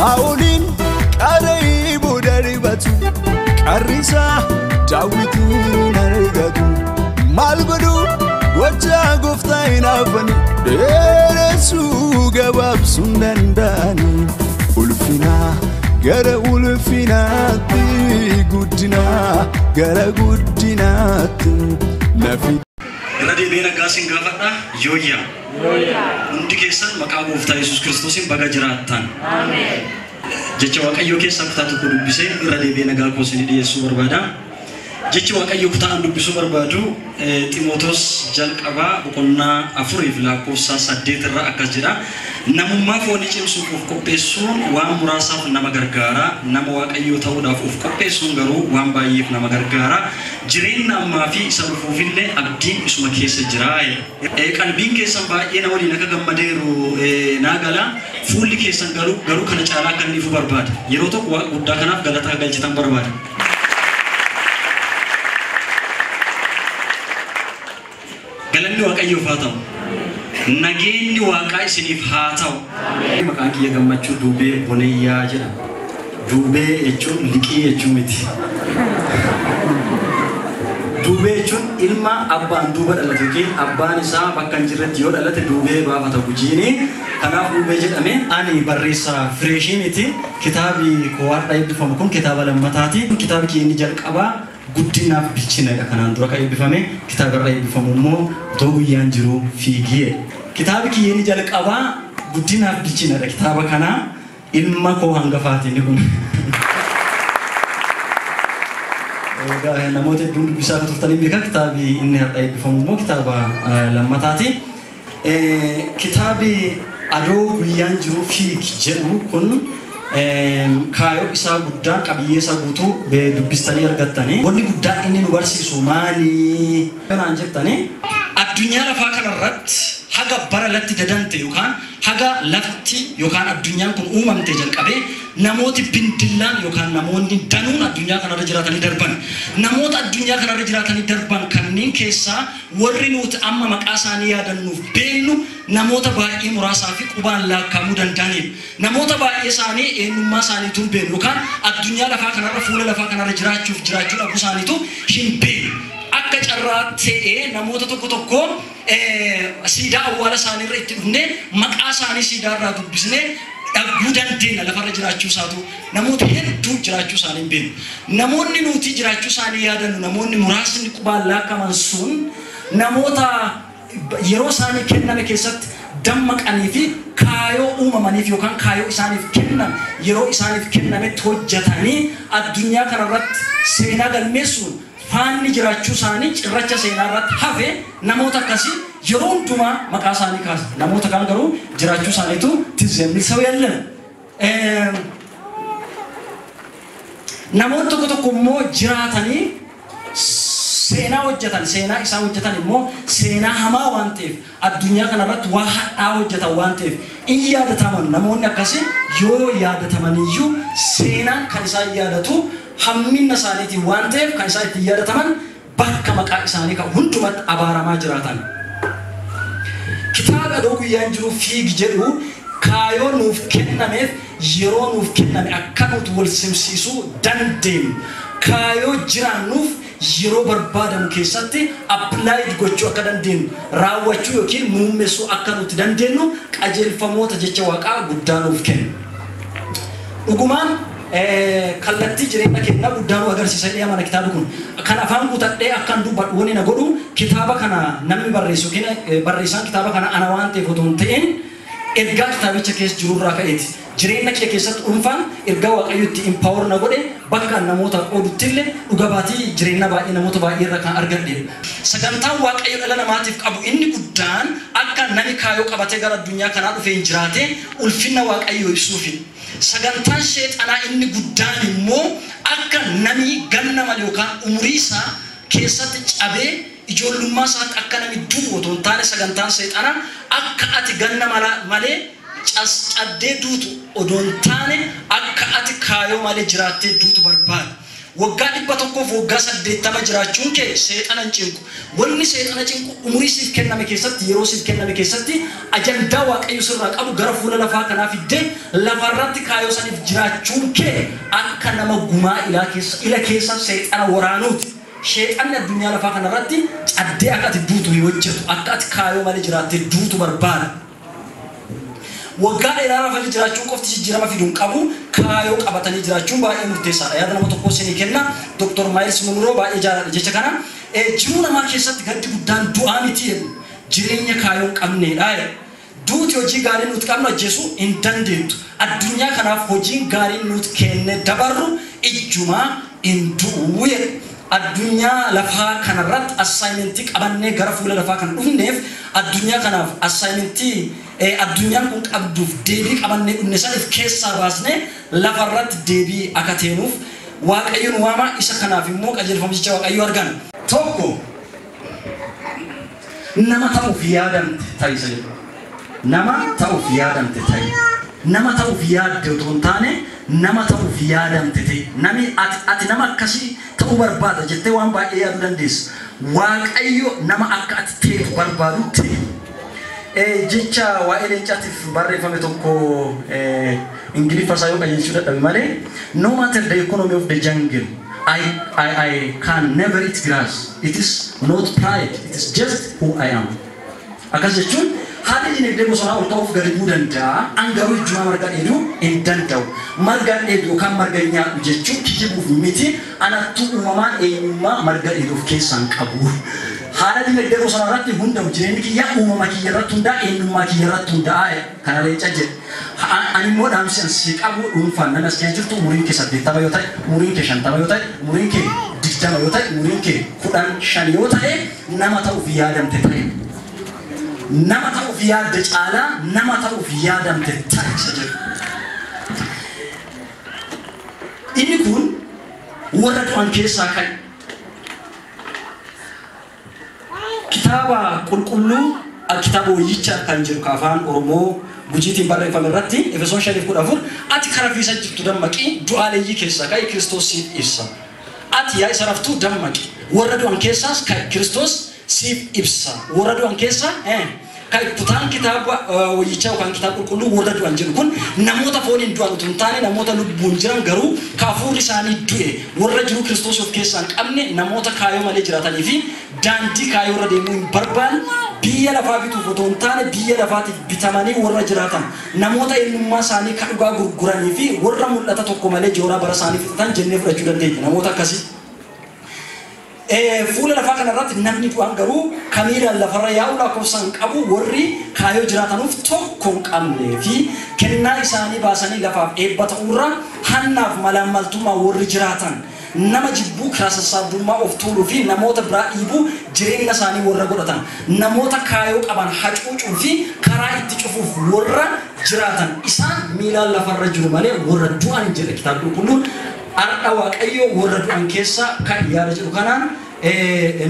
Saa'oliin qara'ii booda ribatu qarrisaa Daawitiin argatu. Maal godhu gochaa gooftaa hin hafani dheeressuu gabaabsuu hin danda'ani. Ulfina gara ulfinaatti guddina gara guddinaatti nafi. Irra deebi'ee nagaa isin gaafadha. Yooyyaa. Hundi keessan maqaa gooftaa Yesuus Kiristoosiin baga jiraattan. Jecha Waaqayyoo keessaa kutaa tokko dubbisee irra deebi'ee nagaa koo isinii dhiyeessuu barbaada. Jechi Waaqayyoo kutaa an dubbisuu barbaadu Ximootos jalqabaa boqonnaa 4 lakkoofsa 8 irra akkas jedha. Namummaa foonii cimsuuf of qopheessuun waan muraasaaf nama gargaara. Nama Waaqayyoo ta'uudhaaf of qopheessuun garuu waan baay'eef nama gargaara. Jireenya ammaa fi isa dhufuufillee abdiin isuma keessa jira. Qalbiin keessan baay'ee na waliin akka gammadeeru naa gala. Fuulli keessan garuu kana caalaa akka inni ifu barbaada. Yeroo tokko waaqa guddaa kanaaf galata akka galchitan barbaada. Galanni Waaqayyoof haa ta'u. Nageenyi Waaqaa isiniif haa ta'u. Maqaan kiyya Gammachuu Duubee Bonayyaa jedhama. Duubee jechuun liqii jechuu miti. Duubee jechuun ilma abbaan duuba dhalate yookiin abbaan isaa bakka hin jirretti yoo dhalate duubee baafata gujiini. Kanaaf duubee jedhame. Ani barreessaa fireeshii miti. Kitaabi koo har'a eebbifamu kun kitaaba lammataati. Kitaabi kiyya inni jalqabaa guddinaaf bilchinadha. Kanaan dura kan eebbifame. Kitaaba irra eebbifamu immoo otoo guyyaan jiru fiigee. Kitaabi kiyya inni jalqabaa guddinaaf bilchinadha. Kitaaba kanaa ilma koo hangafaati inni kun. Namoota hedduun dubbisaa akka turtanii beekaa. Kitaabi inni har'a eebbifamu immoo kitaaba lammataati. Kitaabi adoo guyyaan jiru fiigi jedhu kun kaayoo isaa guddaa qabiyyee isaa guutuu dubbistanii argattanii. Wanni guddaa inni nu barsiisu maali? Kanaan jettanii addunyaa lafaa kanarratti haga bara lafti dadante yookaan haga lafti yookaan addunyaan kun uumamte jalqabee namooti bindillaan yookaan namoonni danuun addunyaa kanarra jiraatanii darban. Namoota addunyaa kanarra jiraatanii darban kanneen keessaa warri nuti amma maqaa isaanii yaadannuuf beennu namoota baay'ee muraasaa fi qubaan lakkaa'amuu danda'aniidha. Namoota baay'ee isaanii eenyummaa isaaniitu hin beeknu yookaan addunyaa lafaa kanarra fuula lafaa kanarra jiraachuuf jiraachuu dhabuu isaaniitu hin beeknu. Akka carraa ta'ee namoota tokko tokko siidaa awwaala isaaniirra itti dhufnee maqaa isaanii siidaa irraa dubbisnee dhabuu dandeenya lafarra jiraachuu isaatu. Namoota hedduu jiraachuu isaanii hin beeknu. Namoonni nuti jiraachuu isaanii yaadannu namoonni muraasni qubaan lakkaa'aman sun namoota yeroo isaanii kenname keessatti dammaqanii fi kaayoo uumamaniif yookaan kaayoo isaaniif kenname yeroo isaaniif kennametti hojjetanii addunyaa kanarratti seenaa galmeessuun faanni jiraachuu isaanii cirracha seenaa irratti hafe namoota akkasii yeroo hundumaa maqaa isaanii kaasa. Namoota kaan garuu jiraachuu isaaniitu ትዝ የሚል ሰው የለም። Namoota tokko tokko immoo jiraatanii seenaa hojjetan, seenaa isaan hojjetan immoo seenaa hamaa waan ta'eef addunyaa kanarratti waa hadhaa hojjetan waan ta'eef in yaadataman. Namoonni akkasii yoo yaadatamaniyyuu seenaan kan isaan yaadatu hammina isaaniitiin waan ta'eef kan isaan ittiin yaadataman bakka maqaa isaanii kan hundumatti abaaramaa jiraatan. Kitaaba adoo guyyaan jiru fiigi jedhu kaayoo nuuf kennameef yeroo nuuf kenname akka nuti wal simsiisuu dandeenyu. Kaayoo jiraannuuf yeroo barbaadamu keessatti applied gochuu akka dandeenyu raawwachuu yookiin muummessuu akka nuti dandeenyu qajeelfamoota jecha waaqaa guddaa nuuf kenna. Dhugumaan kallattii jireenya keenyaa guddaa nu agarsiisa jedhee amana kitaabni kun. Kan afaan guutadhee akkan dubbadhu wanni na godhu kitaaba kana namni barreessu yookiin barreessaan kitaaba kana ana waan ta'eef otoo hin ta'in ergaa kitaabicha keessa jirurraa ka'eeti. Jireenya kee keessatti dhuunfaan ergaa Waaqayyo itti empower na godhe bakka namoota qoodutti illee dhuga baatii jireenya baay'ee namoota baay'ee irraa kan argadhe. Sagantaan Waaqayyo dhala namaatiif qabu inni guddaan akka namni kaayoo qabatee gara addunyaa kanaa dhufee hin jiraate ulfinna Waaqayyoo ibsuufi. Sagantaan sheexanaa inni guddaan immoo akka namni ganna malee yookaan umurii isaa keessatti cabee ijoollummaa isaatti akka namni du'u otoo hin taane sagantaan seexanaa akka ati ganna malee caddee duutu odoo hin taane akka ati kaayoo malee jiraattee duutu barbaada. Waggaa 100 waggaa 80 jiraachuun kee seexana hin cinqu. Wanni seexana cinqu umurii siif kenname keessatti, yeroo siif kenname keessatti ajandaa Waaqayyo sirraa qabu gara fuula lafaa kanaa fiddee lafarratti kaayoo saniif jiraachuun kee akka nama gumaa ila keessa seexana waraanuuti. Sheexanni addunyaa lafaa kanarratti caddee akka ati duutu hin hojjetu, akka ati kaayoo malee jiraattee duutu barbaada. Waggaa dheeraa rafanii jiraachuun qofti jijjiirama fiduu hin qabu, kaayoo qabatanii jiraachuun baay'ee murteessaadha. Yaada nama tokkoo isinii kenna. Dr. Miles Munro baay'ee jaalladha jecha kana. Jiruu namaa keessatti gaddi guddaan du'aa miti jedhu. Jireenya kaayoo hin qabneedha jedhu. Duuti hojii gaarii nuti qabnu ajjeesuu hin dandeettu. Addunyaa kanaaf hojiin gaariin nuti kenne dabarru ijjumaa hin du'u jedhu. Addunyaa lafaa kanarratti assaayimentii qabannee gara fuula lafaa kan dhufneef addunyaa kanaaf assaayimentii addunyaan kun qabduuf deebii qabannee dhufne saniif keessaa baasnee lafarratti deebii akka teenuuf Waaqayyoon waama. Isa kanaaf immoo qajeelfamicha Waaqayyoo argan. Tokko, nama ta'uuf yaadamte ta'i isa jedhu. Nama ta'uuf yaadamte ta'i. Nama ta'uuf yaadde otoo hin taane nama ta'uuf yaadamte ta'i. Nami ati nama akkasii ta'uu barbaada jettee waan baay'ee yaaduu dandeessa. Waaqayyo nama akka ati teetu barbaadu ta'e. Jecha waa'ee leencaatiif barreeffame tokko Ingiliffa isaa yoo qajeelchuu dadhabe malee, no matter the economy of the jungle, I can never eat grass. It is not pride, it is just who I am. Akkas jechuun haalli dinagdee bosonaa ol ka'uuf gadi bu'uu danda'a. An garuu ijjumaa marga dheeduu hin danda'u. Marga dheedu yookaan marga nyaadhu jechuun kijibuuf miti. Anattuu uumamaan eenyummaa marga dheeduuf keessaan qabu. Haala dinagdee bosonaa irratti hundaa'u jireenyi kiyya uumama kiyya irratti hundaa'a, eenyummaa kiyya irratti hundaa'a. Kana leenca jedhe. Ani immoo dhaamsi an si qabu dhuunfaan nama as keessa jirtu, umuriin kee 80 yoo ta'e, umuriin kee 50 yoo ta'e, umuriin kee 20 yoo ta'e, umuriin kee 10 5 yoo ta'e, nama ta'uuf yaadamte ta'e. Nama ta'uuf yaadde caalaa nama ta'uuf yaadamte ta'e isa jedhu. Inni kun warra du'an keessaa ka'i. Kitaaba qulqulluu, kitaaba wayyicha kan jedhu ka afaan Oromoo Gujiitiin barreeffame irratti Efesoon 5:14, ati kara fiisa jirtu dammaqi, du'aaleeyyii keessaa ka'i, Kiristoos siif ibsa. Ati yaa isa raftuu dammaqi, warra du'an keessaas ka'i, Kiristoos siif ibsa. Warra du'an keessaa ka'i. Kutaan kitaaba wayyichaa yookaan kitaaba qulqulluu warra du'an jedhu kun namoota fooniin du'an utuu hin taane namoota lubbuun jiran garuu hafuurri isaanii du'e, warra jiru Kiristoos of keessaa hin qabne, namoota kaayoo malee jiraatanii fi daandii kaayoo irra deemuu hin barbaanne, biyya lafaa bituuf otoo hin taane biyya lafaatiif bitamanii warra jiraatan, namoota eenyummaa isaanii kan dhugaa gurguranii fi warra mul'ata tokko malee jooraa bara isaanii fixatan jennee fudhachuu dandeenya namoota akkasii. Fuula lafaa kanarratti namni du'an garuu kamiilaan lafarra yaa'u lakkoofsa hin qabu, warri kaayoo jiraatanuuf tokko hin qabnee fi kennaa isaanii baasanii lafaaf eebba ta'uurra hannaaf malaammaltummaa warri jiraatan, nama jibbuu, kiraa sassaabdummaa, of tuuluu fi namoota biraa dhiibuu jireenya isaanii warra godhatan, namoota kaayoo qaban hacuucuu fi karaa itti cufuuf warra jiraatan, isaan miilaan lafarra jiru malee warra du'an jedha kitaabni qulqulluun. Har'a Waaqayyo warra du'an keessaa kan yaada jedhu kanaan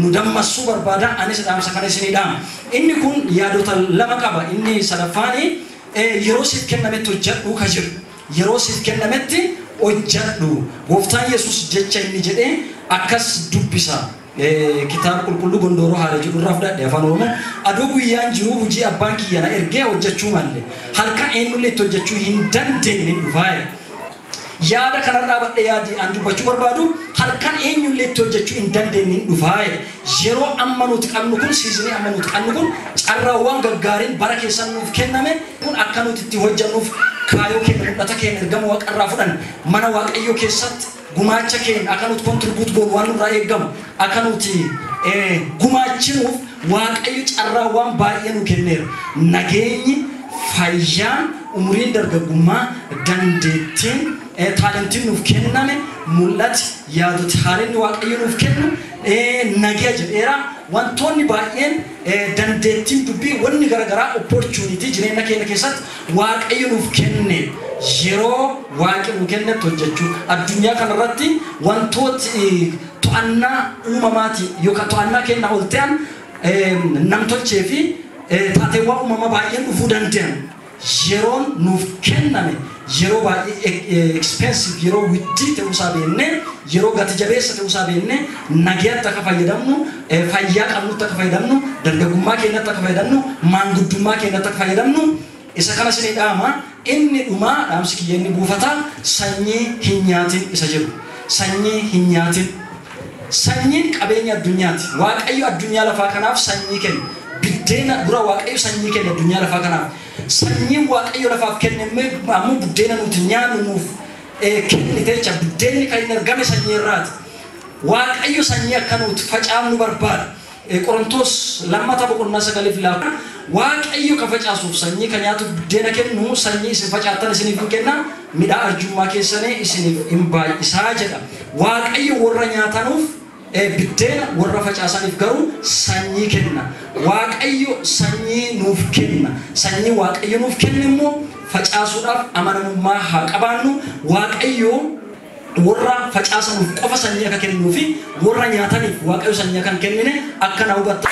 nu dammassuu barbaada. Anis dhaamsa kana isinii dhaama. Inni kun yaadota lama qaba. Inni sadaffaani yeroo siif kennametti hojjedhu ka jedhu. Yeroo siif kennametti hojjedhu. Gooftaan Yesuus jecha inni jedhee akkas dubbisa. Kitaaba qulqulluu Gondooroo Haala jedhu irraa fudhadhe afaan Oromoo. Adoo guyyaan jiru hojii abbaan kiyya na ergee hojjechuu malle. Halkan eenyullee itti hojjechuu hin dandeenye dhufaa. Yaada kanarraa dhaabadhee yaadi an dubbachuu barbaadu, halkan eenyullee itti hojjechuu hin dandeenye hin dhufaa. Yeroo amma nuti qabnu kun, season amma nuti qabnu kun, carraawwan gaggaariin bara keessan nuuf kenname kun akka nuti itti hojjennuuf, kaayoo keenya, mul'ata keenya, ergama waaqarraa fudhan mana Waaqayyoo keessatti gumaacha keenya akka nuti contribute goonu, waan nurraa eeggamu akka nuti gumaachinuuf Waaqayyo carraawwan baay'ee nu kenneera. Nageenyi, fayyaan, umuriin dargaggummaa, dandeettiin, taalentiin nuuf kenname, mul'ati, yaadoti haalinni Waaqayyo nuuf kennu, nagaya jedheera. Wantoonni baay'een, dandeettiin dubbii, wanni garaagaraa, opportunity jireenya keenya keessatti Waaqayyo nuuf kenne, yeroo Waaqni nu kennetti hojjechuu. Addunyaa kanarratti wantooti to'annaa uumamaati yookaan to'annaa kennaa ol ta'an, namtolchee fi taateewwan uumamaa baay'een dhufuu danda'an. Yeroon nuuf kenname Yeroo baay'ee expensive, yeroo widdii ta'uusaa beennee, yeroo gati jabeessa ta'uusaa beennee, nagayaatti akka fayyadamnu, fayyaa qabnutti akka fayyadamnu, dargaggummaa keenyatti akka fayyadamnu, maanguddummaa keenyatti akka fayyadamnu isa kana isinii dhaama. Inni dhumaa dhaamsi kiyya inni buufataa sanyii hin nyaatin isa jedhu. Sanyii hin nyaatin. Sanyiin qabeenya addunyaati. Waaqayyo addunyaa lafaa kanaaf sanyii kenne. Biddeena dura Waaqayyo sanyii kenne addunyaa lafaa kanaaf. Sanyiin Waaqayyo lafaaf kenne ammoo buddeena nuti nyaannu nuuf kennite jecha. Buddeenni kan inni argame sanyii irraati. Waaqayyo sanyii akka nuti facaafnu barbaada. Qorontos 2 boqonnaa 9 2, Waaqayyo ka facaasuuf sanyii, ka nyaatuuf buddeena kennu, sanyii isin facaattan isiniif hin kenna, midhaa arjummaa keessanii isiniif hin baay'isaa jedha. Waaqayyo warra nyaatanuuf biddeena, warra facaasaniif garuu sanyii kenna. Waaqayyo sanyii nuuf kenna. Sanyii Waaqayyo nuuf kenne immoo facaasuudhaaf amanamummaa haa qabaannu. Waaqayyo warra facaasanuuf qofa sanyii akka kennuu fi warra nyaataniif Waaqayyo sanyii akka hin kennine akka na hubatta.